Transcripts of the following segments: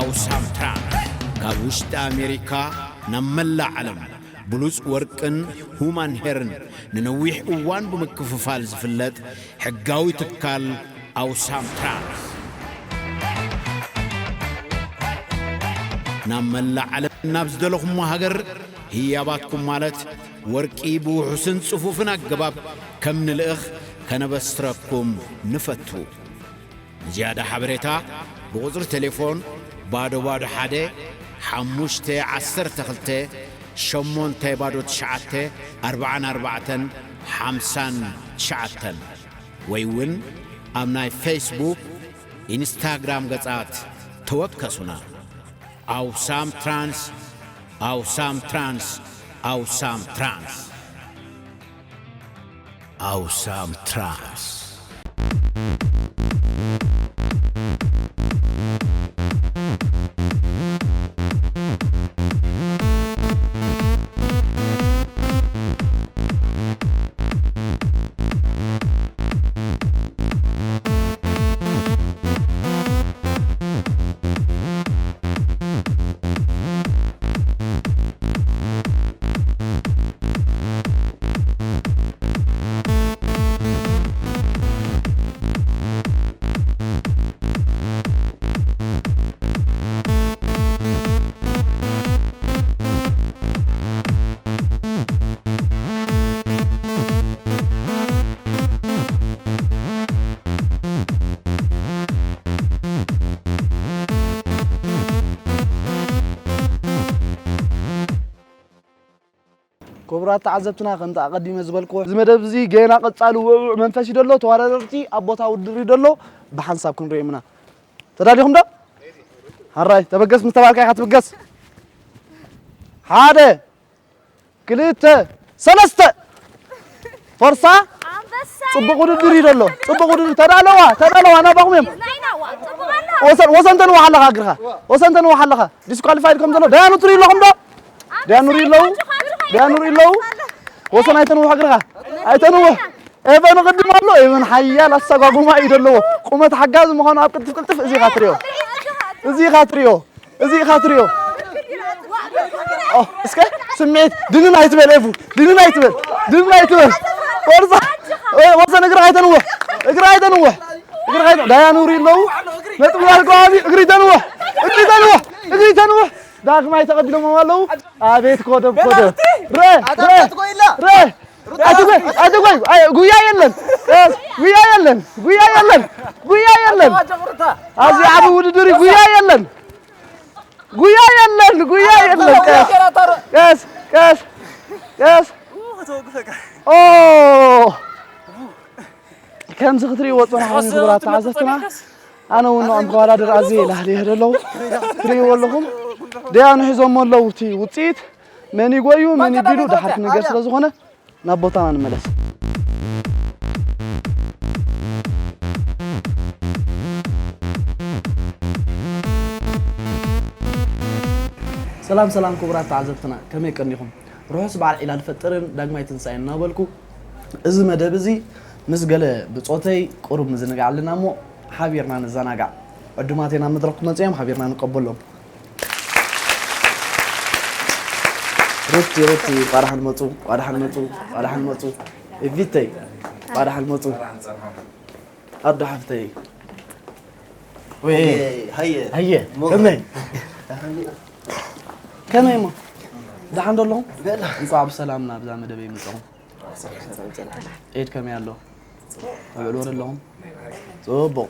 ኣውሳም ትራንስ ካብ ውሽጢ ኣሜሪካ ናብ መላእ ዓለም ብሉጽ ወርቅን ሁማን ሄርን ንነዊሕ እዋን ብምክፍፋል ዝፍለጥ ሕጋዊ ትካል ኣውሳም ትራንስ፣ ናብ መላእ ዓለም ናብ ዝደለኹሞ ሃገር ህያባትኩም ማለት ወርቂ ብውሑስን ጽፉፍን ኣገባብ ከም ንልእኽ ከነበስረኩም ንፈቱ። ንዝያዳ ሓበሬታ ብቁጽሪ ቴሌፎን ባዶ ባዶ ሓደ ሓሙሽተ ዓሰርተ ክልተ ሸሞንተ ባዶ ትሽዓተ ኣርባዓን ኣርባዕተን ሓምሳን ትሽዓተን ወይ እውን ኣብ ናይ ፌስቡክ፣ ኢንስታግራም ገጻት ተወከሱና። ኣውሳም ትራንስ፣ ኣውሳም ትራንስ፣ ኣውሳም ትራንስ። ኣውሳም ትራንስ። ክቡራት ተዓዘብትና፣ ከምቲ ኣቐዲመ ዝበልክዎ፣ እዚ መደብ እዚ ገና ቀጻሊ ውዕዉዕ መንፈስ እዩ ደሎ። ተወዳደርቲ ኣብ ቦታ ውድድር እዩ ደሎ። ብሓንሳብ ክንሪኦም ኢና። ተዳሊኹም ዶ? ሃራይ፣ ተበገስ ምስ ተባልካ ኢኻ ትብገስ። ሓደ፣ ክልተ፣ ሰለስተ። ፎርሳ። ኣንበሳይ። ጽቡቕ ውድድር እዩ ደሎ። ጽቡቕ ውድድር። ተዳለዋ፣ ተዳለዋ፣ ናባኹም እዮም። ናይና፣ ዋ፣ ጽቡቕ ኣሎ። ወሰን፣ ወሰን ተንውሕ ኣለኻ እግርኻ። ወሰን ተንውሕ ኣለኻ። ዲስኳሊፋይድ ከም ዘሎ። ደያኑ ትሪኡ ኣለኹም ዶ? ደያኑ ሪኡ ኣለዉ? ደያኑ ሪኡ ኣለዉ? ወሰን ኣይተንውሕ እግርኻ። ኣይተንውሕ። ኤቨን ቅድም ኣሎ። ኤቨን ሓያል ኣሰጓጉማ እዩ ዘለዎ። ቁመት ሓጋዚ ምዃኑ ኣብ ቅልጥፍ ቅልጥፍ እዚ ኢኻ ትሪኦ። እዚ ኢኻ ትሪኦ። እዚ ኢኻ ትሪኦ። ኦ፣ እስከ ስምዒት ድንን ኣይትበል ኤፉ። ድንን ኣይትበል። ድንን ኣይትበል። ወርዛ። እ፣ ወሰን እግርኻ ኣይተንውሕ። እግርኻ ኣይተንውሕ። እግርኻ ኣይተንውሕ። ዳያኑ ሪኡ ኣለዉ? ነጥቢ ናት ከባቢ እግሪ ተንውሕ። እግሪ ተንውሕ። እግሪ ተንውሕ። ዳግማይ ተቐቢሎምዎም ኣለዉ። ኣቤት ኮደብ ኮደብ። ረ፣ ረ፣ ረ። ኣይትጎይ፣ ኣይትጎይ። ኣይ፣ ጉያ የለን። ቀስ፣ ጉያ የለን። ጉያ የለን። ጉያ የለን። ኣብዚ ዓቢ ውድድር እዩ። ጉያ የለን። ጉያ የለን። ጉያ የለን። ቀስ፣ ቀስ፣ ቀስ፣ ቀስ። ኦ። ከምዚ ክትርእይዎ ዝጸናሕኩም ክቡራት ተዓዘብትና፣ ኣነ እውን ንዕኦም ከወዳድር ኣዝየ ላህልየ ኣለኹ። ትርእይዎ ኣለኹም፣ ደያኑ ሒዞሞ ኣለዉ። እቲ ውጽኢት መን ይጎዩ፣ መን ይቢሉ፣ ደሓር ክንገር ስለ ዝኾነ፣ ናብ ቦታና ንመለስ። ሰላም፣ ሰላም ክቡራት ተዓዘብትና፣ ከመይ ቀኒኹም? ርሑስ በዓል ዒላል ፈጥርን ዳግማይ ትንሳኤን እናበልኩ፣ እዚ መደብ እዚ ምስ ገለ ብጾተይ ቁሩብ ምዝንጋዕ ኣለና እሞ፣ ሓቢርና ንዘናጋዕ። ዕዱማተይ ናብ መድረኽ ክመጹ እዮም፣ ሓቢርና ንቀበሎም። ሩቲ፣ ሩቲ፣ እንቋዕ ደሓን መጹ፣ እንቋዕ ደሓን መጹ፣ እንቋዕ ደሓን መጹ። ኤቪተይ፣ እንቋዕ ደሓን መጹ። ኣዶ ሓፍተይ። ወይ። ሃየ። ሃየ። ሞ። ከመይ? ከመይ እሞ? ደሓን ዶ ኣለኹም? በላ። እንቋዕ ብሰላም ናብዛ መደበይ መጻኹም። ዒድ ከመይ ኣሎ? ኣብ ዕልዎ ዶ ኣለኹም? ጽቡቕ።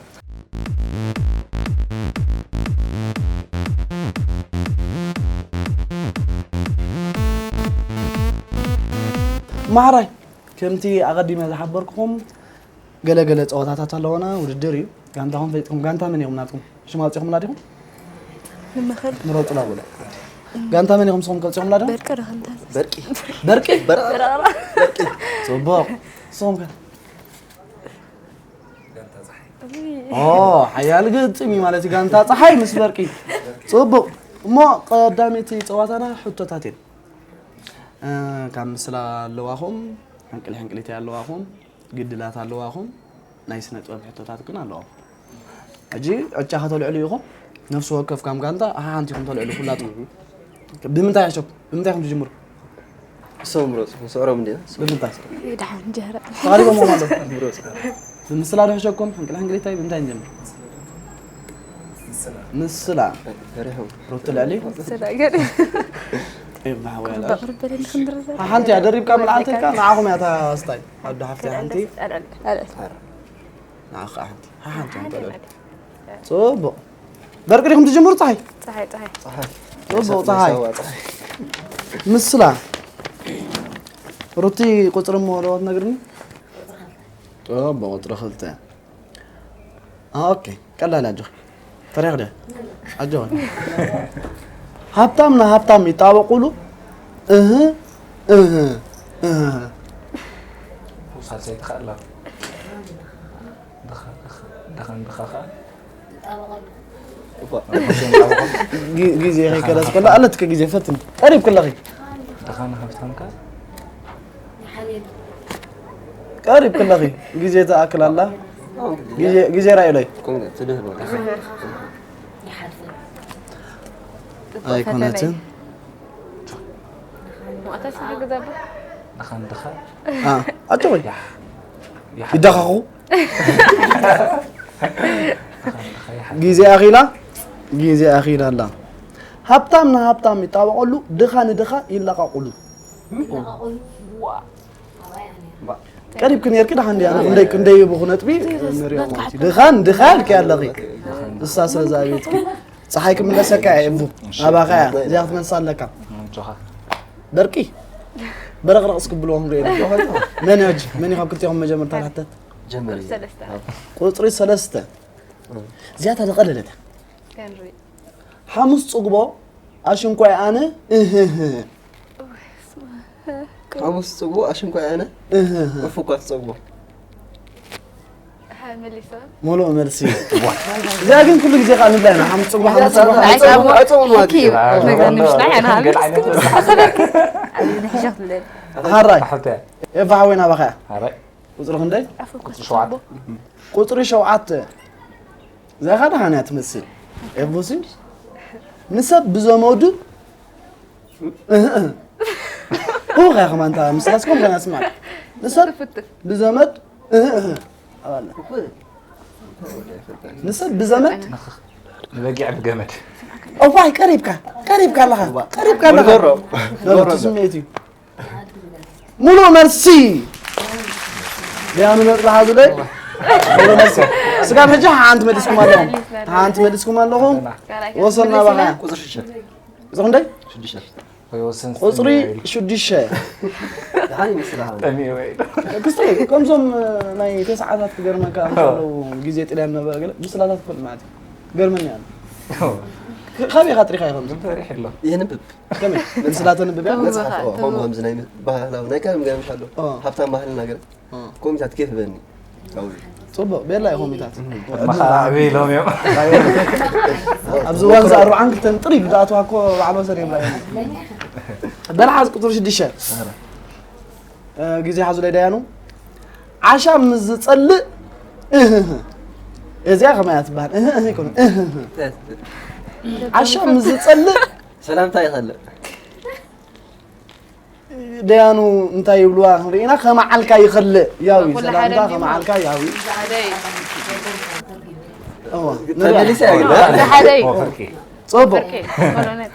ማሕራይ፣ ከምቲ ኣቐዲመ ዝሓበርኩኹም፣ ገለ ገለ ጸወታታት ኣለዎና፣ ውድድር እዩ። ጋንታኹም ፈሊጥኩም፣ ጋንታ መን ኢኹም ናትኩም? ሽም ኣውጺኹምላ ዲኹም? ንመኸል። ምረጹላ በሉ። ጋንታ መን ኢኹም ንስኹም ከውጺኹምላ ዲኹም? በርቂ ዶ ጋንታ? በርቂ። በርቂ? በርቂ። በርቂ። ጽቡቕ። ንስኹም ከ? ኦ፣ ሓያል ግጥም እዩ ማለት እዩ። ጋንታ ጸሓይ ምስ በርቂ። ጽቡቕ። እሞ ቀዳመይቲ ጸዋታና ሕቶታት እየን። እ፣ ካብ ምስላ ኣለዋኹም፣ ሕንቅሊ ሕንቅሊተይ ኣለዋኹም፣ ግድላት ኣለዋኹም፣ ናይ ስነ ጥበብ ሕቶታት ግን ኣለዋኹም። ሕጂ ዕጫ ከተልዕሉ ኢኹም። ነፍሲ ወከፍ ከም ጋንታ ሓንቲ ኢኹም ተልዕሉ ኩላትኩም። ብምንታይ ይሕሸኩም? ብምንታይ ኢኹም ትጅምሩ? እሶም ምረፁ። ንስዕሮም እንዲና። ብምንታይ? ይድሓን ጀረ። ተቓሪቦም ኣለዉ። ብምስላ ዶ ይሕሸኩም? ሕንቅል ሕንቅሊታይ ብምንታይ ንጀምር? ምስላ። ፈሪሖም። ሩቲ ልዕሊ? ሰዳገድ። ኤ፣ ማሕወያ ልዕሊ? በቕርበለኒ ክንድርዘ። ሓንቲ እያ ደሪብካ ምልዓልተካ ንዓኹም እያ እታ ስታይ። ኣዶ ሓፍቲ ሓንቲ። ንዓኻ ሓንቲ። ሓንቲ እንተልዕሉ። ጽቡቕ። በርቂ ዲኹም ትጅምሩ? ጸሓይ። ጸሓይ ጸሓይ። ጽቡቕ ጸሓይ። ምስላ። ሩቲ ቁጽሪ እሞ ዶ ትነግርኒ? ጽቡቕ ቁጽሪ ክልተ። ኦኬ፣ ቀላል ኣጆኺ። ተሪኽ ደ? ኣጆኺ። ሃብታም ንሃብታም ይጣበቑሉ። እህ እህ እህ። ሳልሳይ ትኽእላ። ድኻ ድኻ ድኻ ድኻ ኸዓ ጊ- ጊዜ ከይከለስ ከላ ኣለትከ ጊዜ ፈትን ቀሪብ ክለኺ ድኻ ንሃብታምካ ቀሪብ ክለኺ ጊዜ ተኣክል ኣላ ጊዜ- ጊዜ ራእዩለይ ትድህል ኣይኮነትን ሙቐታ ስለ ገዛባ ድኻ ንድኻ ኣ- ኣጨወይ ይሓ ይደኻኹ ድኻ ንድኻ ይሓ ጊዜ ኣኺላ ጊዜ ኣኺላ ኣላ ሃብታም ንሃብታም ይጣበቐሉ ድኻ ንድኻ ይለቓቑሉ ቀሪብክ ነርኪ ደሓን ድያ ክንደይ ክንደይ ይብኹ ነጥቢ ንሪኦ ማለት እዩ ድኻን ድኻ ኢልኪ ኣለኺ እሳ ስለ ዝኣብየትኪ ፀሓይ ክምለሰካ እየ እቡ ኣባኻ እያ እዚኣ ክትመልሳ ኣለካ ምንጮኻ በርቂ በረቕረቕ እስክብልዎ ክንሪኦ ኢና። መን ሕጂ መን እዩ ካብ ክልቲኹም መጀመርታ ዝሕተት ጀመር ሰለስተ ቁፅሪ ሰለስተ እዚኣታ ተቐለለታ ከንሪ ሓሙስ ፅግቦ ኣሽንኳይ ኣነ እህህ ሓሙስ ፅግቦ ኣሽንኳይ ኣነ እህህ እፉ እኳ ትፀግቦ መሊሶ ሙሉእ መልሲ እዚኣ ግን ኩሉ ግዜ ከዓ ንብላ ኢና ሓሙስ ፅግቦ ሓሙስ ፅግቦ ኣይፀሙ ኣይፀሙ ማለት እዩ። ኪዩ መግቢ ንምሽናይ ኣነ ሃብቲ ንሕሸት ልል ሃራይ ሓብተ ኤፋ ሓወይ ናባኻ እያ ሓራይ ቁፅሪ ክንደይ ሸውዓተ ቁፅሪ ሸውዓተ እዛ ኸ ደሓን እያ ትመስል ኤፉሲ ንሰብ ብዘመዱ እህ እህ። እው ኸያ ከማን እታ ምስላስ ከም ገና ስማዕ ንሰብ ብዘመድ እህ እህ። ኣባለ ንሰብ ብዘመድ ንበጊዕ ብገመድ እዋይ ቀሪብካ ቀሪብካ ኣለኻ ቀሪብካ ኣለኻ ጎሮ ዶሮ ስምዒት እዩ ሙሉእ መልሲ ደያኑ ነጥቢ ሓዙለይ ሙሉእ መልሲ ስጋብ ሕጂ ሓንቲ መሊስኩም ኣለኹም ሓንቲ መሊስኩም ኣለኹም ወሰን ናባኻ ቁፅሪ ሽሸ እዚ ክንደይ ሽዱሽተ ወይ ወሰን ቁፅሪ ሽዱሽተ ደሓን ይመስል ኣሁን ጠሚየ ወይ ክስታይ ከምዞም ናይ ተስዓታት ክገርመካ ምስ ኣለዉ ግዜ ጥልያን ነበረ ገለ ምስላታት ክፈልጥ ማለት እዩ ገርመኒ ኣሎ ካበይ ኢኻ ጥሪኻ ኢኹም ፈሪሕ ኣሎ ይህንብብ ከመይ ምስላ ተንብብ እያ መፅሓፍ ከምኡ ከምዚ ናይ ባህላዊ ናይ ቀደም ገርምሽ ኣሎ ኦ። ሃብታም ባህልና ገለ ኮሚታት ኬፍ በኒ ፅቡቅ ቤላ ኢኹም ኢታት መኻዕቢ ኢሎም እዮም ኣብዚ እዋን እዚ ኣርባዓን ክልተን ጥሪ ዝኣትዋ እኮ ባዕል ወሰን የብላ በላ ሓዝ ቁፅሪ ሽዱሽተ ግዜ ሓዙ ለይ ዳያኑ ዓሻ ምስ ዝፀልእ እህህ እዚኣ ከማያ ትበሃል እህህ ኣይኮነ እህህ ዓሻ ምስ ዝፀልእ ሰላምታ ይኸልእ ደያኑ እንታይ ይብልዋ ክንርኢ ኢና ከመዓልካ ይኸልእ ያዊ ኩሉ ሰላምታ ሓደ ከመዓልካ ያዊ ሓደይ እዋ ተመሊሰ ያግዳ ሓደይ ፍርቂ ፅቡቅ ፍርቂ ኮሎኔል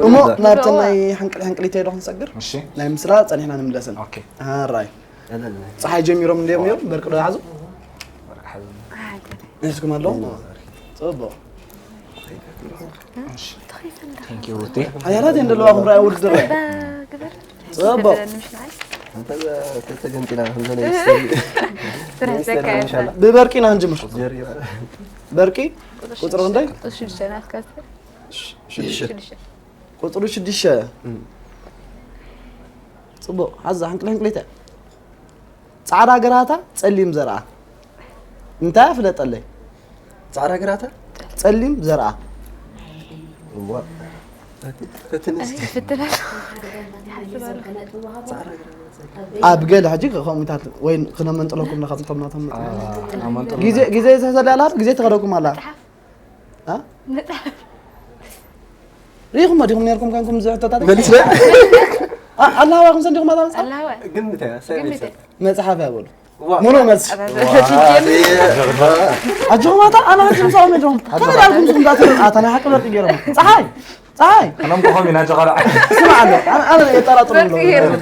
እሞ ናብተን ናይ ሕንቅል ሕንቅሊተይ ዶ ክንሰግር እሺ ናይ ምስላ ፀኒሕና ንምለስን ኦኬ ኣራይ ፀሓይ ጀሚሮም እንዲዮም እዮም በርቂ ዶ ይሓዙ ሒዝኩም ኣለኹም ፅቡቅ Thank you ሩቲ ሓያላት እየን ዘለዋኹም ራእይ ውድድር ግበር ፅቡቅ ምሽናይ ተገንጢላ ከምዘነ ስራሕ ዘካየድ ብበርቂ ኢና ክንጅምር ጀሪባ በርቂ ቁፅሪ ክንደይ ሽዱሽተ ናትካ ቁፅሪ ሽዱሽተ ፅቡቅ ሓዛ ሕንቅሊ ሕንቅሊተ ፃዕዳ ግራታ ፀሊም ዘርኣ እንታይ ፍለጠለይ ፃዕዳ ግራታ ፀሊም ዘርኣ እዋ ፈትነስ ፍትነስ ኣብ ገለ ሕጂ ከምኡታት ወይ ክነመንጥለኩም ነኻፅቶም ናቶም ግዜ ግዜ ዝሕዘላ ኣላ ግዜ ተኸደኩም ኣላ ሪኢኹም ዲኹም ነርኩም ኮንኩም ዝሕቶታት መሊስ ኣላዋ ይኹም ሰንዲኹም ኣላ መፅሓፍ ኣላወ ግን እንታይ ግምት መፅሓፍ ያበሉ ሙሉ መልሲ ተጀምር ኣጆኹም ኣታ ኣና ሕጂ ምሳኦም የለኹም ከመይ ዳልኩም ስኹም ዳትር ኣታ ናይ ሓቂ በርቂ ገይሮም ፀሓይ ፀሓይ ኣነም ኮኾም ኢና ጀቐላ ስማ ኣሎ ኣነ የጠራጥሩ ኣሎ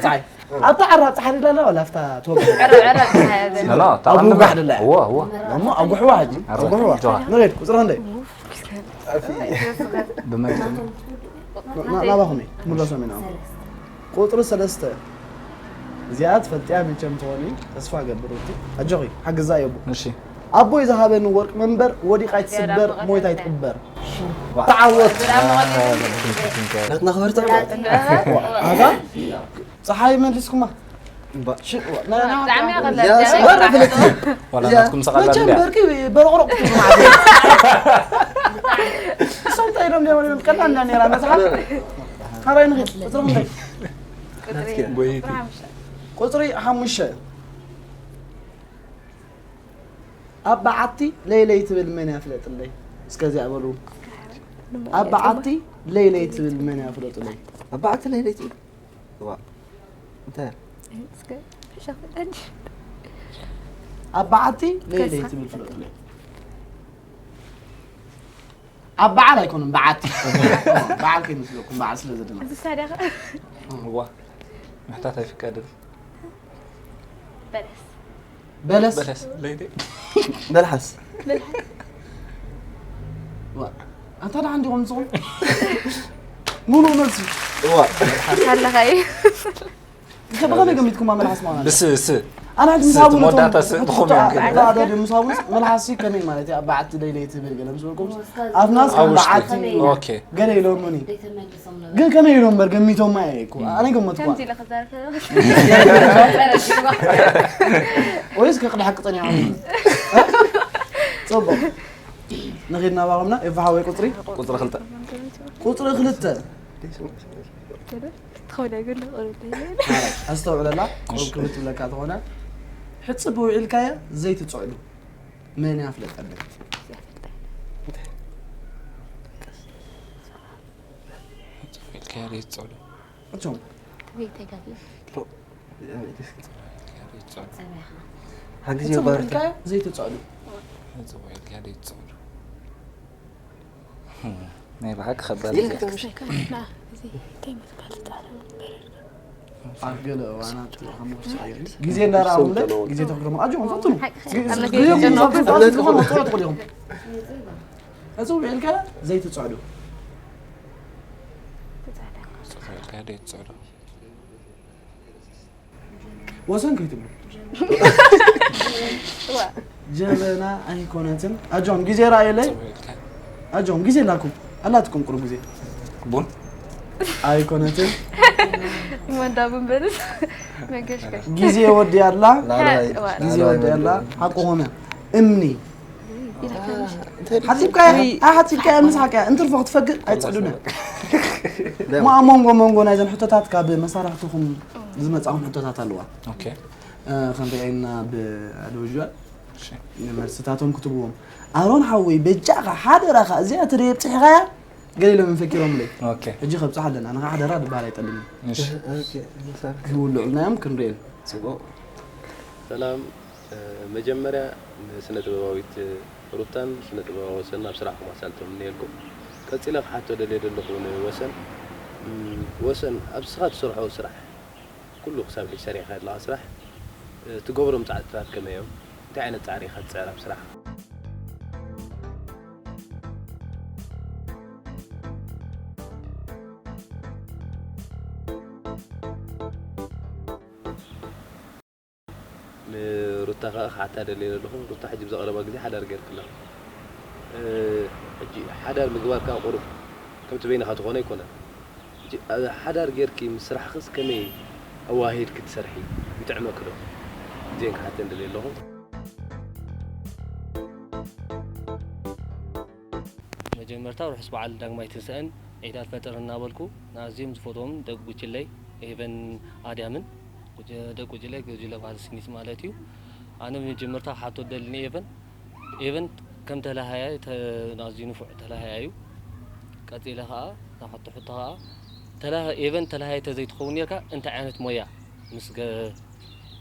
ፀሓይ ኣብታ ዓራ ፀሓይ ዳላ ወላ ኣብታ ትወቅዕ ዕረ ዕረ ተሓያዘ ላ ኣብ ውጋሕ ድላ እዎ እዎ እሞ ኣጉሕዋ ሕጂ ኣጉሕዋ ንሬድ ቁፅሪ ክንደይ ብመልክም ናባኹም ምለሶም ኢና ቁፅሪ ሰለስተ እዚኣ ትፈልጥያ መቸም ትኾኒ ተስፋ ገብር እቲ ኣጆኺ ሓግዛ የቡ እሺ ኣቦይ ዝሃበኒ ወርቅ መንበር ወዲቓ ኣይትስበር ሞይታ ኣይትቕበር ተዓወት ናትና ክበርትዕ ኣጋ ፀሓይ መሊስኩማ ብጣዕሚ ያቐለል ዋላ ናትኩም ሰቓላ መቸም ድያ በርቂ በረቕረቕ ክትብሉ ማለት እዩ እሶም እንታይ ኢሎም ዲዮም ቀላል እንዳ ነራ መፅሓፍ ካራይ ንኽድ ቁፅሪ ክንደይ ጎይቲ ቁፅሪ ሓሙሽተ ኣብ በዓቲ ለይለይ ትብል መን ያፍለጥለይ እስከዚኣ በሉ ኣብ በዓቲ ለይለይ ትብል መን ያፍለጥለይ ኣብ በዓቲ ለይለይ ትብል እዋ እንታይ ኣብ በዓቲ ለይለይ ትብል ፍለጥለይ ኣብ በዓል ኣይኮኑን በዓቲ በዓል ከይመስለኩም በዓል ስለ ዘለና እንስሳ ዲኻ እዋ ምሕታት ኣይፍቀድን በለስ በለስ በለስ ለይቲ መልሓስ ዋ፣ ኣንታ ደሓን ዲኹም ንስኹም ሙሉእ መልሲ እዋ ኣለኻ እዩ ብኸመይ ገሚትኩማ መልሓስ ማለት ብስ ስ ኣና ሕጂ ምስ ስ- ሃቡን መወዳእታ እቶም ስ- ብኸምኡ እዮም ገሚቶም። ተወዳደሪ ምስ ሃቡን መልሓስ ሲ ከመይ ማለት እዩ ኣብ በዓቲ ደይለይ ትብል ገለ ምስ በልኩም ኣፍናስ ኣብ ውሽጢ በዓቲ ኦኬ ገለ ኢሎሙኒ ዘይተመልሶም ነበሩ ግን ከመይ ኢሎም በር ገሚቶማ እየ እኮ ኣነ ገመትኳ ከምዚ ኢለ ክዛረብ ወይስ ከቕድሓቂ ጸኒሖም ጽቡቕ ንኺድ ናባኹምና ኤፋ ሓወይ ቁፅሪ ቁፅሪ ክልተ ቁፅሪ ክልተ ትኸውዳ ግን ኣስተውዕለላ ቁሩብ ክብር ትብለካ ተኾነ ሕፅብ ውዒልካያ ዘይትፅዕዱ መን ያፍለጠልኝ ኢልካያ ዘይትፅዕዱ እቶም ዘይተጋግዩ ኢልካያ ዘይትፅዕዱ ፀበኻ ሓግዚ ሕፅብ ባርታ ውዒልካያ ዘይትፅዕዱ ሕፅብ ኢልካያ ዘይትፅዕዱ ናይ ብሓቂ ከባድ ኣብ ገለ እዋናት ሓሙሽተ ቀይሪ ግዜ እንዳረኣኹምለ ግዜ ተክርሙ ኣጆኹም ፈትኑ ግዜ ግዜ ትኽእሉ ትኽእሉ ኢኹም ሕፅብ ውዒልካያ ዘይትፅዕዱ ፅዕዱ ወሰን ከይትብሉ ጀበና ኣይኮነትን ኣጆም ግዜ ራእየለይ ኣጆም ግዜ ላኩም ኣላትኩም ቁሩብ ግዜ ቡን ኣይኮነትን መንዳ ብንበርስ መገሽከሽ ግዜ ወዲያ ኣላ ላዕለዋይ ግዜ ወዲያ ኣላ ሓቁ ኾነ እምኒ ሓፂብካ ሓፂብካ ምስ ሓቅያ እንትርፎ ክትፈግር ኣይፅዕዱን እሞ ኣብ መንጎ መንጎ ናይዘን ሕቶታት ካብ መሳርሕትኹም ዝመፃኹም ሕቶታት ኣለዋ ኦኬ ክንሪአና ብኣደወ ጅዋል ንመልስታቶም ክትብዎም ኣሮን ሓወይ በጃኻ ሓደራኻ እዚኣ ትደየ ብፅሒኻያ ገለ ኢሎም ፈኪሮምለይ ኦኬ ሕጂ ከብፅሓ ኣለና ንኻ ሓደራ ድበሃል ኣይጠልምን እሺ ክውልዑልናዮም ክንሪኤን ጽቡቕ ሰላም መጀመርያ ንስነ ጥበባዊት ሩታን ስነ ጥበባዊ ወሰን ኣብ ስራሕኩም ኣሳልጦም እኒኤልኩም ቀፂለ ክሓቶ ደልየ ዘለኹ ንወሰን ወሰን ኣብ ስኻ ትሰርሖ ስራሕ ኩሉ ክሳብ ሕጂ ሰሪሕካ ዘለኻ ስራሕ ትገብሮም ፃዕትታት ከመይ እዮም እንታይ ዓይነት ፃዕሪ ኢኻ ትፅዕር ኣብ ስራሕ ንሩታ ከዓ ክሓታ ደልየ ዘለኹ ሩታ ሕጂ ብዛ ቀረባ ግዜ ሓዳር ገይርክላ ሕጂ ሓዳር ምግባር ከዓ ቁሩብ ከምቲ በይንኻ ትኾነ ኣይኮነን ሕጂ ሓዳር ገይርኪ ምስ ስራሕኽስ ከመይ ኣዋሂድኪ ትሰርሒ ይጥዕመኪ ዶ ግዜን ክሓተን ደልየ ኣለኹ መጀመርታ ርሑስ በዓል ዳግማይ ትንሳኤን ዒድ ኣልፈጥር እናበልኩ ንኣዝዮም ዝፈትዎም ደቂ ጉጅለይ ኤቨን ኣድያምን ጉጅ- ደቂ ጉጅለይ ጉጅለ ባህሊ ስኒት ማለት እዩ። ኣነ ብመጀመርታ ክሓቶ ደልኒ ኤቨን ኤቨን ከም ተላሃያይ ተ- ኣዝዩ ንፉዕ ተላሃያይ እዩ። ቀጺለ ከኣ ናብሓቶ ሕቶ ከኣ ተላ- ኤቨን ተላሃያይ ተዘይትኸውን ነርካ እንታይ ዓይነት ሞያ ምስ ገ-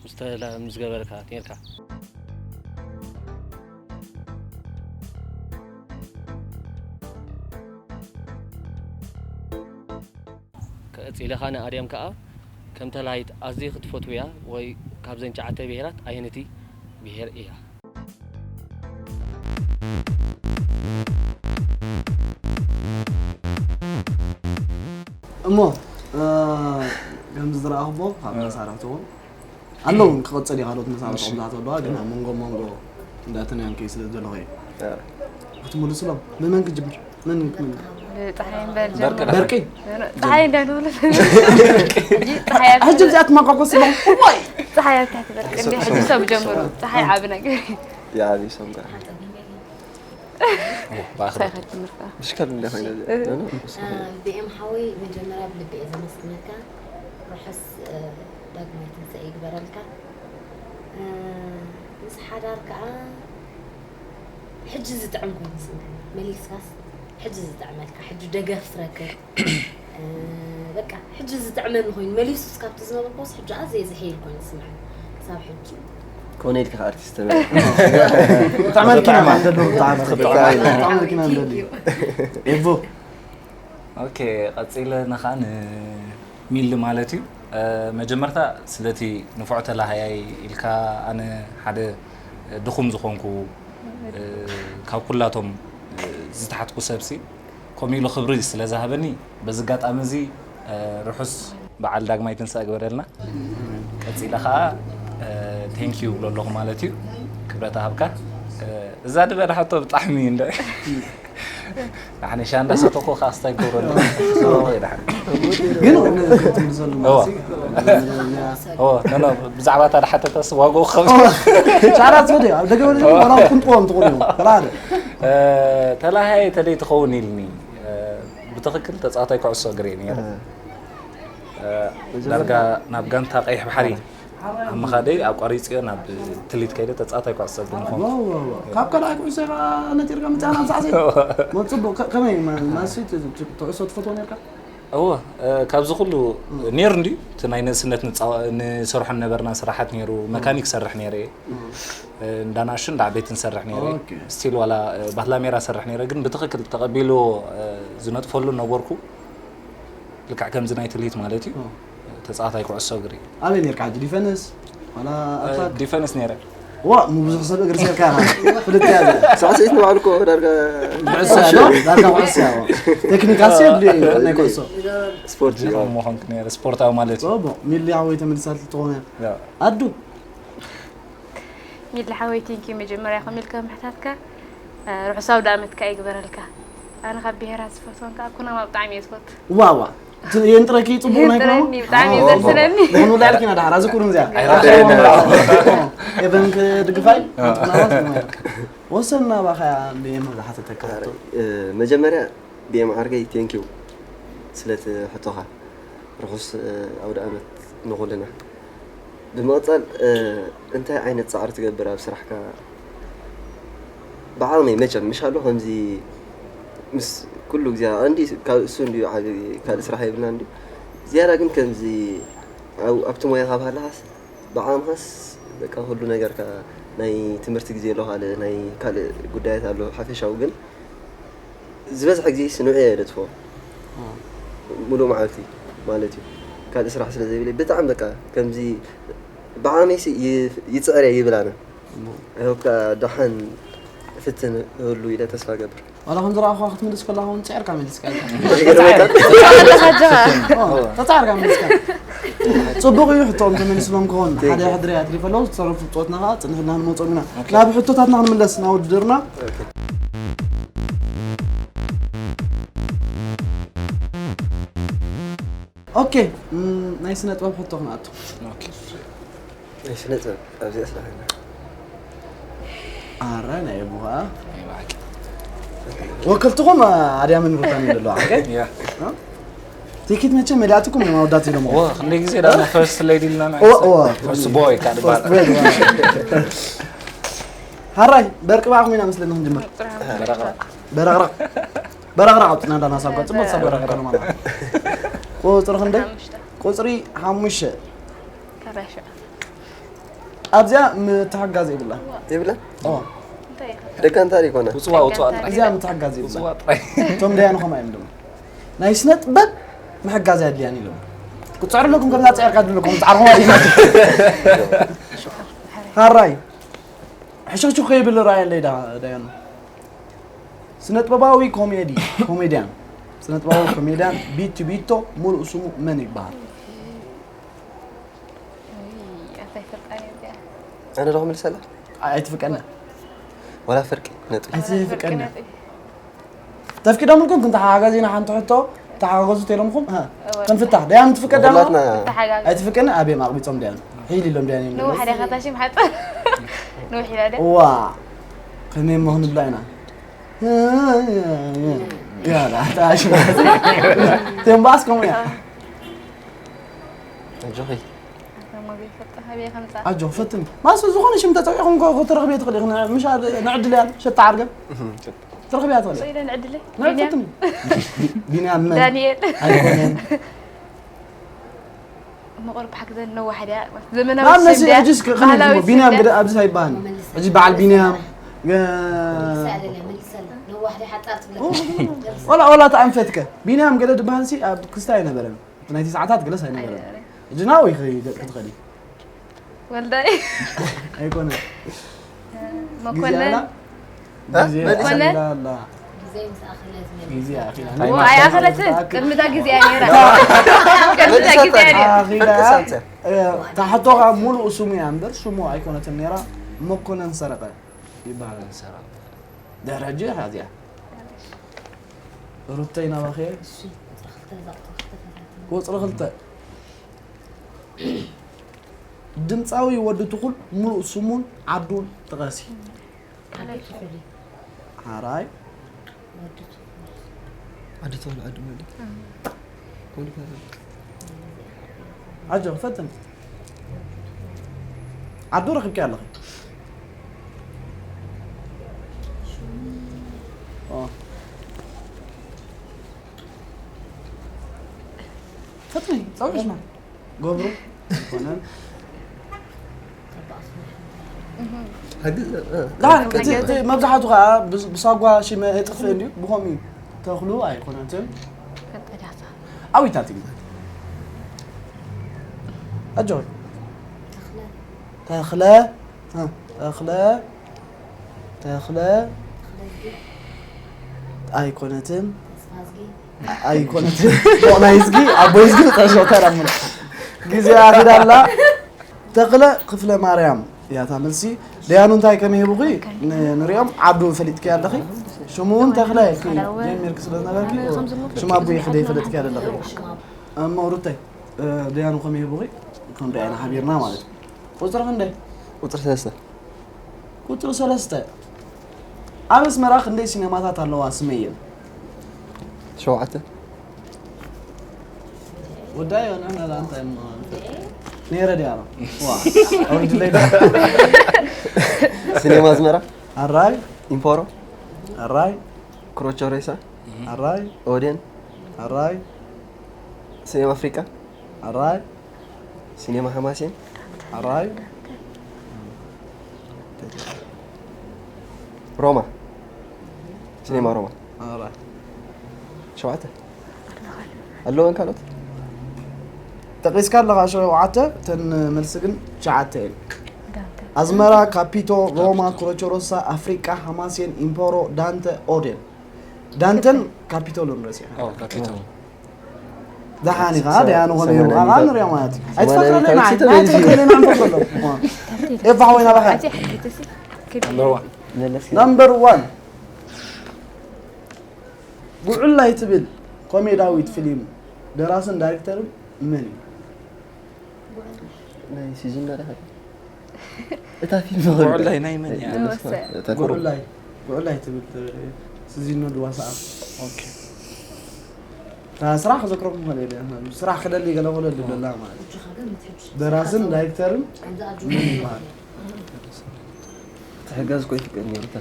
ምስ ተላ- ምስ ገበርካ ነርካ? ቀጺለ ከኣ ንኣርያም ከኣ ከም ተላሃይት ኣዝኺ ትፈትውያ ወይ ካብዘን ትሽዓተ ብሄራት ኣየነይቲ ብሄር እያ? እሞ እ፣ ከምዚ ዝረኣኽዎ ካብ መሳርሕትኹም ኣለዉ ክቕጽል እዩ ካልኦት መሳርሕትኹም ዝሓተሉ ኣለዋ ግን ኣብ መንጎ መንጎ እንዳተናንከይ ስለ ዘለኹ እዩ ክትምልስሎም ብመን ክጅምር መን ክምን ብፀሓይ እምበር በርቂ ጀምር በርቂ ፀሓይ እንዳንብሎ ፀሓይ ኣብ ሕጂ ብዚኣ ትማቋቆስ ኣለኹ ዋይ ፀሓይ ኣብ ትሕቲ በርቂ እንዲ ሕጂ ሰብ ጀምሩ ፀሓይ ዓቢ ነገር እዩ ይዓብዩ ሰምካ ብኣኽብሮት ሳይኸድ ትምህርታ ብሽካል እንደ ኮይነ ቢኤም ሓወይ መጀመርያ ብልቢ እየ ዘመስግነካ። ርሑስ ዳግማይ ትንሳኤ ይግበረልካ። ምስ ሓዳር ከዓ ሕጂ ዝጥዕም ኮይኑ ይስምዐኒ። መሊስካስ ሕጂ ዝጥዕመልካ ሕጂ ደገፍ ትረክብ። በቃ ሕጂ ዝጥዕመኒ ኮይኑ መሊሱስ ካብቲ ዝነበርኩስ ሕጂ ኣዝየ ዝሕይል ኮይኑ ይስምዐኒ ክሳብ ሕጂ። ኮነ ኢልካ ኣርቲስት ብጣዕሚ ኣድኪና ኢና ንደሉ ብጣዕሚ ብጣዕሚ ኣድኪና ንደሉ ኤቦ ኦኬ ቀፂለ ንኸዓ ንሚሊ ማለት እዩ መጀመርታ ስለቲ ንፉዕ ተላሃያይ ኢልካ ኣነ ሓደ ድኹም ዝኾንኩ ካብ ኩላቶም ዝተሓትኩ ሰብሲ ከምኡ ኢሉ ክብሪ ስለ ዝሃበኒ በዚ ኣጋጣሚ እዚ ርሑስ በዓል ዳግማይ ትንሳኤ ግበረልና ቀፂለ ከዓ thank you እብሎ ኣለኹ ማለት እዩ ክብረት ሃብካ እዛ ድበለ ሕቶ ብጣዕሚ እንደ ንሓንሻ እንዳሰተኮ ከዓ ስታይ ገብረሉ ግን ክትምልሰሉ ማለት ብዛዕባ እታ ድሓተተስ ዋግኡ ክኸብ ሻራ ትፈደ ኣብ ደገ ወደ ወላ ክንጥዎም ትኾኑ ወላ ሓደ ተላሃየ ተደይ ትኸውን ኢልኒ ብትኽክል ተፃዋታይ ኩዕሶ እግሪ ነይረ ዳርጋ ናብ ጋንታ ቀይሕ ባሕሪ ኣብ ምኻደይ ኣቋሪፅዮ ናብ ትሊት ከይደ ተፃዋታይ ኩዕሶ እግሪ ምኾንኩ ካብ ካልኣይ ኩዕሶ ኢኻ ነጢርካ መፅኣ ናብ ሳዕሰይ መፅቡቅ ከመይ ማሲ ትዕሶ ትፈትዎ ነርካ እወ ካብዚ ኩሉ ነይሩ እንድዩ እቲ ናይ ንእስነት ንሰርሖ ነበርና ስራሓት ነይሩ መካኒክ ሰርሕ ነይረ እንዳናእሹ እንዳ ዓበይቲ ንሰርሕ ነይረ ስቲል ዋላ ባህላ ሜራ ሰርሕ ነይረ ግን ብትክክል ተቀቢልዎ ዝነጥፈሉ ነበርኩ ልክዕ ከምዚ ናይ ትልሂት ማለት እዩ ተፃዋታይ ኩዕሶ እግሪ ኣበይ ነርካ ሕጂ ዲፈንስ ዋላ ኣታክ ዲፈንስ ነይረ ዋ ብዙሕ ሰብ እግሪ ሰርካ ኢኻ ፍልጥ እያ እዚኣ ሳዕስዒት ንባዕሉ እኮ ዳርጋ ኩዕሶ እያ ዶ? ዳርጋ ኩዕሶ እያ ዋ። ቴክኒካል ሲ የድልዮ እዩ ናይ ኩዕሶ ስፖርት እዩ ጀኹም ምዃን ክነይረ ስፖርታዊ ማለት እዩ ኦቦ ሚሊ ሓወይ ተመልሳት ትኾነ ያው ኣዱ ሚሊ ሓወይ ቴንኪዩ መጀመርያ ከምኡ ኢልካ ምሕታትካ ርሑስ ኣውደኣመትካ ይግበረልካ ኣነ ካብ ብሄራት ዝፈትወን ከዓ ኩናማ ብጣዕሚ እየ ዝፈቱ ዋዋ የንጥረኪ ፅቡቅ ናይ የንጥረኒ፣ ብጣዕሚ እዩ ዘርስነኒ። ንላዕልኪ ኢና ዳሕር ኣዘኩርን እዚኣ ኤቨን ክድግፋይ ወሰን ናባኸያ ብየም ዝሓተተካ ሕቶ መጀመርያ ብየም ዓርከይ ቴንኪው ስለቲ ሕቶኻ ርሑስ ኣውደ ኣመት ንኹልና ብምቕፃል እንታይ ዓይነት ፃዕሪ ትገብር ኣብ ስራሕካ ብዓቕመይ መቸም ምሽ ኣሎ ከምዚ ምስ ኩሉ ግዜ እንዲ ካብ እሱ እንዲ ዓቢ ካልእ ስራሕ የብልና እንዲ ዝያዳ ግን ከምዚ ኣብቲ ሞያ ካብ ሃለኻስ ብዓቕምኻስ በቃ ኩሉ ነገርካ ናይ ትምህርቲ ግዜ ኣሎ ካልእ ናይ ካልእ ጉዳያት ኣሎ ሓፈሻዊ ግን ዝበዝሐ ግዜ ስንዑ እየ ደጥፎ ሙሉእ መዓልቲ ማለት እዩ ካልእ ስራሕ ስለ ዘይብለይ ብጣዕሚ በቃ ከምዚ ብዓመይሲ ይፅዕር እየ ይብል ኣነ ሆካ ደሓን ፍትን ህሉ ኢለ ተስፋ ገብር ዋላ ከም ዝረኣኹ ክትምልስ ከለኻ እውን ፅዕርካ መሊስካ ተፃዕርካ መሊስካ ፅቡቅ እዩ ሕቶኦም ተመሊስሎም ክኾን ሓደ ሕድሪ ኣትሪፈ ኣለዉ ዝተረፉ ብፆትና ከዓ ፅንሕልና ንመፆም ኢና ናብ ሕቶታትና ክንምለስ ናብ ውድድርና ኦኬ ናይ ስነ ጥበብ ሕቶ ክንኣቱ ናይ ስነ ጥበብ ኣብዚኣ ስራሕ ኢና ኣረ ናይ ኣቡኻ ናይ ብሓቂ ወከልትኹም ኣድያምን ሩታን እዩ ዘለዋ። ኦኬ? ያ ቲኬት መቸም መሊኣትኩም እዮም ኣወዳት ኢሎም። ዋ ክንደይ ግዜ ዳና ፈርስት ሌዲ ኢልና እወ፣ እወ። ፈርስት ቦይ ካብ ድባል ሃራይ በርቂ ባዕኹም ኢና መስለኒ ክንጅምር። በረቕራቕ በረቕራቕ ኣውፅና እንዳና ሳብ ገፅ ቦት ሳብ በረቕራቕ ማለት ቁፅሪ ክንደይ? ቁፅሪ ሓሙሽተ ኣብዚኣ ምትሕጋዝ የብላ። ይብለ ኦ ደቂ እንታይ ይኮነ ውፅዋ ውፅዋ ጥራይ እዚኣ ምትሕጋዝ የብላ። ውፅዋ ጥራይ እቶም ደያኑ ከምኣ እዮም ድማ ናይ ስነ ጥበብ ምሕጋዝ ኣድልያን ኢሎም። ክትፅዕሩ ኣለኩም ከምዛ ፅዕርካ ድብልኩም ፃዕርኹም ኣዲና ሃራይ ሕሽኽሽኽ ከይብል ራእየለይ ዳ ደያኑ ስነጥበባዊ ኮሜዲ ኮሜድያን ስነጥበባዊ ኮሜድያን ቢቱ ቢቶ ሙሉእ ስሙ መን ይበሃል? እንታይ ፍርቃ እያ እዚኣ? ኣነ ዶ ክምልሰላ ኣይትፍቀና ወላ ፍርቂ ነጥቢ ኣይትፍቀና ተፍቂዶምልኩም ክንተሓጋገዝ ኢና ሓንቲ ሕቶ ተሓጋገዙ ተኢሎምኹም እ፣ ክንፍታሕ ደያኑ ትፍቀድ ዳሞ ኩላትና ተሓጋገ ኣይትፍቀና ኣብዮም ኣቕቢፆም ደያኑ ሒል ኢሎም ደያኑ እዮም ንዋሕደ ከታሽም ሓፀ ንውሕ ኢላ ደ እዋ ከመይ እሞ ክንብላ ኢና ያላ ታሽ ቴምባስ ከምኡ እያ ኣጆኺ ሞጌ ፈጣ ሃበየ ከምፃ ኣጆ ፈትን ማስ ዝኾነ ሽም ተፀዊዕኹም እኮ ክትረኽብዮ ትኽእል ኢኺ ምሽ ንዕድል እያ ሸታ ዓርገን ትረኽብያ ትኽእል ኢለ ንዕድለይ ናይ ፈትን ቢንያም መን ዳንኤል ኣይኮነን መቆር ብሓግዘን ነዋሕድያ ዘመናዊ ንኣብነት ስም ድያ? ሕጅስ ባህላዊ ከመይ ስም ቢንያም ድያ? ገደ ኣብዚ ኣይበሃል ሕጂ በዓል ቢንያም ገ- መልሰለ መልሰለ ነዋሕደ ሓፃር ትብለካ ወላ ወላ ተኣንፈትከ ቢንያም ገደ ድበሃል ሲ ኣብ ክስታይ ኣይነበረን ናይቲ ሰዓታት ገለስ ኣይነበረን ሕጂ ናብኡ ይኸ- ክትኸዲ ወልዳይ ኣይኮነ መኮነን ጊዜ መኮነን? ኣላ ኣላ ግዜ ምስ ኣኸለ ዝመልስ ጊዜ ኣኺላ ታይም ኣይኣኸለትን ቅድሚታ ግዜ እያ ነይራ ቅድሚታ ግዜ እያ ነይራ ኣኺላ ፍርቂ ሳንተ ታሕቶኻ ሙሉእ ስሙ እያ እምበር ስሙ ኣይኮነትን ነይራ መኮነን ሰረቐ ይበሃል ሰራ ድሕሪ ሕጂ እዚኣ ሩተይ ናባኸ እሺ ቁፅሪ ክልተ እዛ ቁፅሪ ክልተ ፈታትኒ ቁፅሪ ክልተ ድምፃዊ ወዲ ትኹል ሙሉእ ስሙን ዓዱን ጥቀሲ ዓዲ ትኹል እዩ ሓራይ ወዲ ትኹል ዓዲ ተወለ ዓዲ መሊ ኮንፈረንስ ኣጆ ፈትን ዓዱ ረኺብኪ ኣለኺ ኦ። ፈትኒ ፃውዕሽና ገብሩ ኣይኮነን ሕጊ ዳን እቲ እቲ መብዛሕቱ ከዓ ብስ- ብሳጓ ሽመ የጥፍእ እንድዩ ብኸምኡ እዩ ተኽሉ ኣይኮነትን ኣዊታት እዩ ኣጆ ተኽለ እ፣ ተኽለ ተኽለ ኣይኮነትን ኣይኮነትን ናይ ዝጊ ኣቦይ ዝጊ ተሾተራ ምለ ግዜ ኣኺዳ ኣላ ተኽለ ክፍለ ማርያም እያ እታ መልሲ ደያኑ እንታይ ከመይ ሂቡኺ ን- ንሪኦም ዓዱ ፈሊጥኪ ኣለኺ ሽሙ እውን ተኽለ ኢልኪ ጀሚርኪ ስለ ዝነበርኪ ሽም ኣቦይ ክደይ ፈለጥኪ ኣለኺ እሞ ሩተይ ደያኑ ከመይ ሂቡኺ ክንሪኣ ኢና ሓቢርና ማለት እዩ ቁፅሪ ክንደይ ቁፅሪ ሰለስተ ቁፅሪ ሰለስተ ኣብ ኣስመራ ክንደይ ሲነማታት ኣለዋ ስመየን ሸውዓተ ወዳዮ ንሕና ላ እንታይ እሞ ነይረ ድያ ዋ ኣውጅለይ ሲኔማ ኣስመራ ኣራይ ኢምፖሮ ኣራይ ክሮቸሬሳ ኣራይ ኦዴን ኣራይ ሲኔማ ኣፍሪቃ ኣራይ ሲኔማ ሓማሴን ኣራይ ሮማ ሲኔማ ሮማ ኣራይ ሸውዓተ ኣለወን ካልኦት ጠቂስካ ኣለኻ ሸውዓተ እተን መልሲ ግን ትሽዓተ እየን ኣዝመራ ካፒቶ ሮማ ክሮቸሮሳ ኣፍሪቃ ሓማሴን ኢምፖሮ ዳንተ ኦዴን ዳንተን ካፒቶሎን ረሲዕካ ካፒታል ደሓን ኢኻ ደያኑ ኾነ ይብሉ ኣኻ ንሪኦ ማለት እዩ ሰማንያ ኣይትፈክረለይ ሚእታዊት ንዓይ ስተ ንዓይ በይዙ። ትፈክረለይ ንዓይ ንፈክረሎም ኤፋ ኾይና ባኻ ነምበር ዋን መለስ ናምበር ዋን ጉዑላይ ትብል ኮሜዳዊት ፊልም ደራስን ዳይሬክተርን መን እዩ? ናይ ሲዝን ዳይሬክተር እታ ፊልም ጉዑላይ ናይ መን እያ? መለስ እታ ጉዑላይ ጉዑላይ ትብል ስዚኖ ድዋ ሰዓት። ኦኬ። ስራሕ ክዘክረኩም ኸለ ስራሕ ክደሊ ገለ ክደሊ ደላ ማለት ደራስን ዳይሬክተርን ምን ይበሃል? ትሕገዝ ኮይ ትቀኒ ሩታ።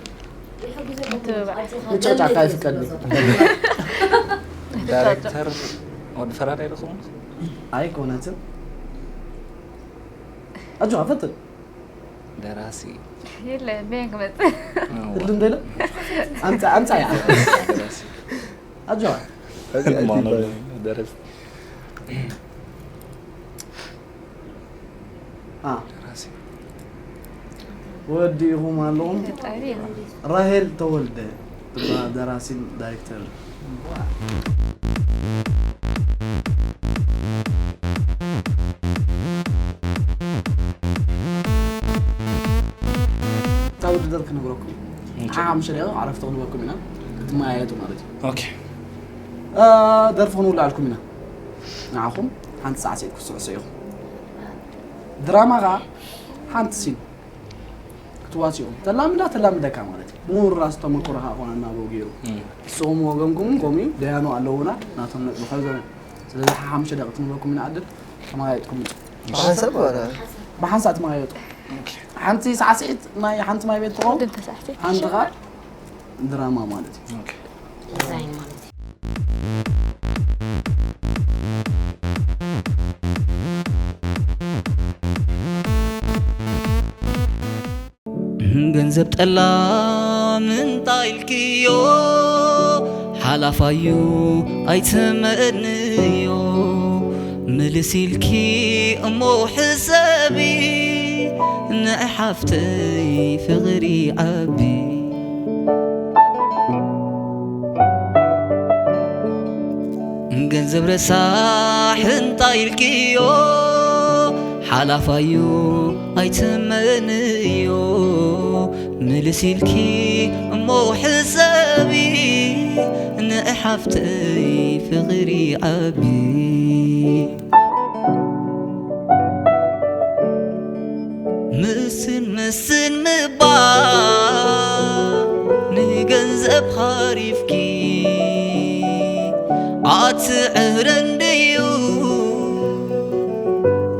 ምጨጫ ይፍቀድ። ዳይሬክተር ወዲ ፈራዳይ ዶ ኸውን? ኣይኮነትን። ኣጆ ፈትን። ደራሲ የለ በየን ክመጽ እሉ እንደለ ኣምጻ ኣምጻ ያ። ደራሲ ኣጆ ማኖ ደረስ አ ደራሲ ወዲኹም ኣለኹም። ፈጣሪ ራሄል ተወልደ ትበሃል ደራሲን ዳይሬክተር። እታ ውድድር ክነግረኩም እዩ። ሓሙሽተ ደቂቕ ዕረፍቲ ክንበኩም ኢና ክትመያየጡ ማለት እዩ። ኦኬ እ፣ ደርፊ ክንውልዓልኩም ኢና። ንዓኹም ሓንቲ ሳዕስዒት ክትስዕስዑ ኢኹም። ድራማ ኸዓ ሓንቲ ሲን ክትዋፅኡ ኢኹም። ተላምዳ ተላምደካ ማለት እዩ። ምውራስ ተመክሮ ከዓ ኮነ እናበው ገይሩ ንስኹም ወገንኩም እውን ከምኡ እዩ። ደያኑ ኣለውና ናቶም ነጥቢ ከዘበን። ስለዚ ሓሙሽተ ደቂቕ ክንበኩም ኢና ዕድል ተመያየጥኩም። ብሓንሳብ ዋላ ብሓንሳብ ተመያየጡ። ሓንቲ ሳዕስዒት ናይ ሓንቲ ማይ ቤት ትኸውን። ቅድም ተሳዕቲ ሓንቲ ኸዓ ድራማ ማለት እዩ። ኦኬ ዲዛይን ማለት እዩ። ገንዘብ ጠላም እንታይ ኢልክዮ ሓላፋዩ ኣይትመንዮ ምልስ ኢልኪ እሞ ሕሰቢ ንዕሓፍተይ ፍቕሪ ዓቢ ገንዘብ ረሳሕ እንታይ ኢልክዮ ሓላፋዩ ኣይትመንዮ ምልስ ኢልኪ እሞ ሕሰቢ ንዕሓፍተይ ፍቕሪ ዓቢ ምስን ምስን ምባል ንገንዘብ ሃሪፍኪ ኣትዕረን ድዩ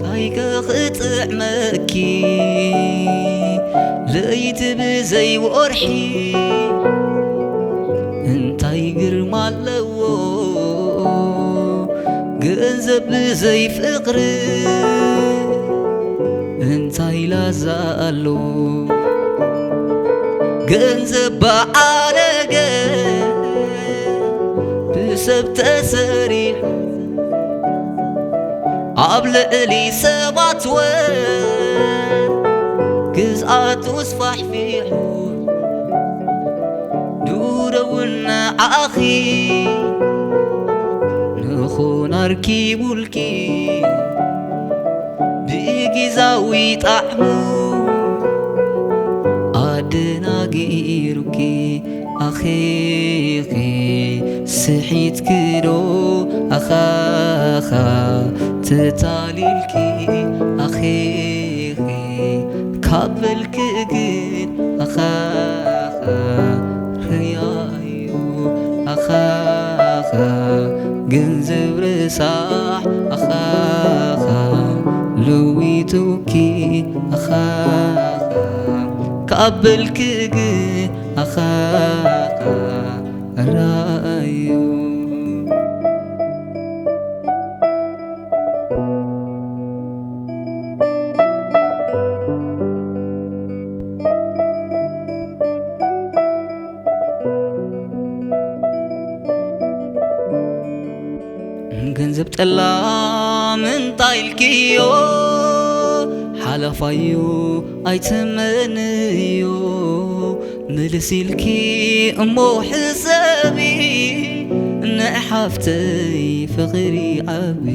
ታይከ ክጥዕመኪ ለይቲ ብዘይ ወርሒ እንታይ ግርማ ኣለዎ ገንዘብ ብዘይ ፍቕሪ እንታይ ላዛ ኣሎ ገንዘብ በዓረገ ብሰብ ተሰሪሑ ኣብ ልዕሊ ሰባት ወር ግዝኣቱ ስፋሕፊሑ ዱረውና ዓኺ ንኹን ኣርኪቡልኪ ብግዛዊ ጣዕሙ ኣደናጊሩኪ ኣኺኺ ስሒትኪ ዶ ኣኻኻ ተታሊልኪ ኣኺኺ ካብ በልኪ ግን ኣኻኻ ርያዩ ኣኻኻ ገንዘብ ረሳሕ ኣኻኻ ለዊጡኪ ኣኻኻ ካብ በልኪ ግን ኣኻኻ ራእዩ ገንዘብ ጠላም እንታይ ኢልክዮ ሓላፋዩ ኣይትመንዮ ምልስ ኢልኪ እሞ ሕሰቢ ንእሓፍተይ ፍቕሪ ዓቢ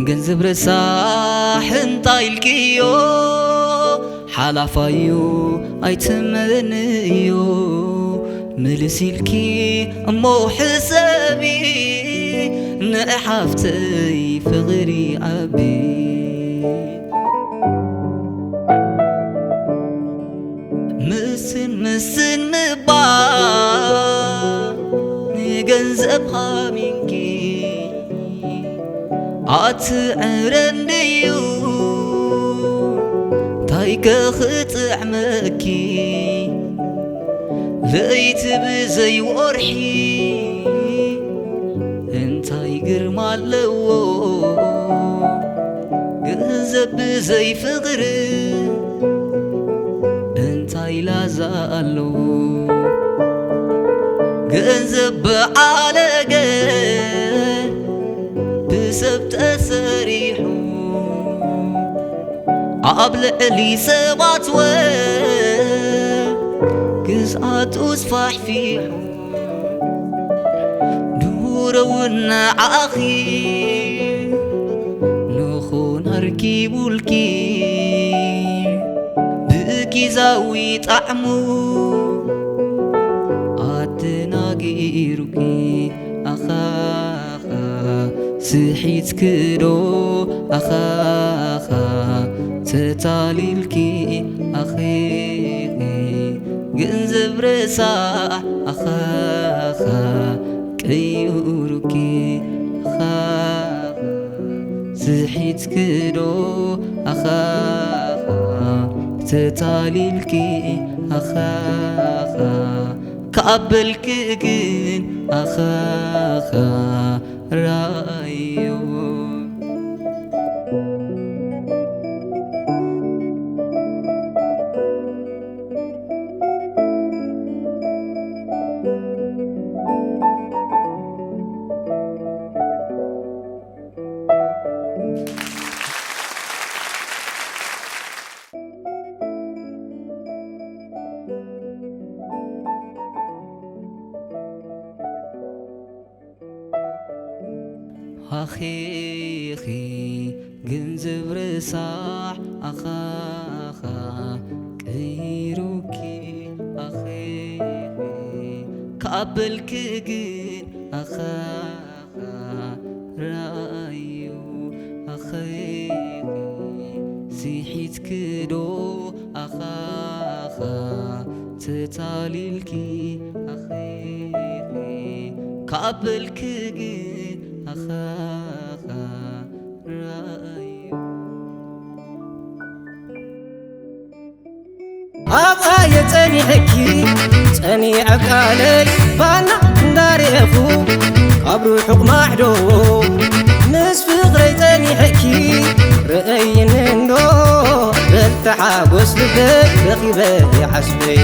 ገንዘብ ረሳሕ እንታይ ኢልክዮ ሓላፋዩ ኣይትመንዮ ምልስ ኢልኪ እሞ ሕሰቢ ንእሓፍተይ ፍቕሪ ዓቢ ምስን ምባል ንገንዘብ ሃሚንኪ ኣትዕረን ድዩ? እንታይ ከኽጥዕመኪ ለይቲ ብዘይ ወርሒ እንታይ ግርማ ኣለዎ ገንዘብ ብዘይ ፍቕሪ እንታይ ላዛ ኣለዎ? ገንዘብ ብዓለገ ብሰብ ተሰሪሑ ኣብ ልዕሊ ሰባት ወ ግዝኣቱ ስፋሕፊሑ ድሮ እውን ንዓኺ ንኹን ኣርኪቡልኪ ብጊዛዊ ጣዕሙ ኣደናጊሩኪ ኣኻኻ ስሒትኪ ዶ ኣኻኻ ተታሊልኪ ኣኺኺ ገንዘብ ረሳሕ ኣኻኻ ቀይሩኪ ኣኻኻ ስሒትኪ ዶ ኣኻኻ ተታሊልኪ ኣኻኻ ካብ በልኪ ግን ኣኻኻ ራእዮ። ሃኺኺ ገንዘብ ረሳሕ ኣኻኻ ቀይሩኪ ኣኺኺ ካብ በልኪ ግን ኣኻኻ ራእዩ ኣኺኺ ስሒትኪ ዶ ኣኻኻ ተታሊልኪ ኣኺኺ ካብ በልኪ ግን ኣኻኻ ራእዩ ኣብኣ የጸኒሐኪ ጸኒዐ ቃለይ ባና እንዳርኤኹ ካብ ርሑቕ ማዕዶ ምስ ፍቕረይ ጸኒሐኪ ርእይኒ እንዶ በልቲ ሓጎስ ልበይ ረኺበ ይዓስበይ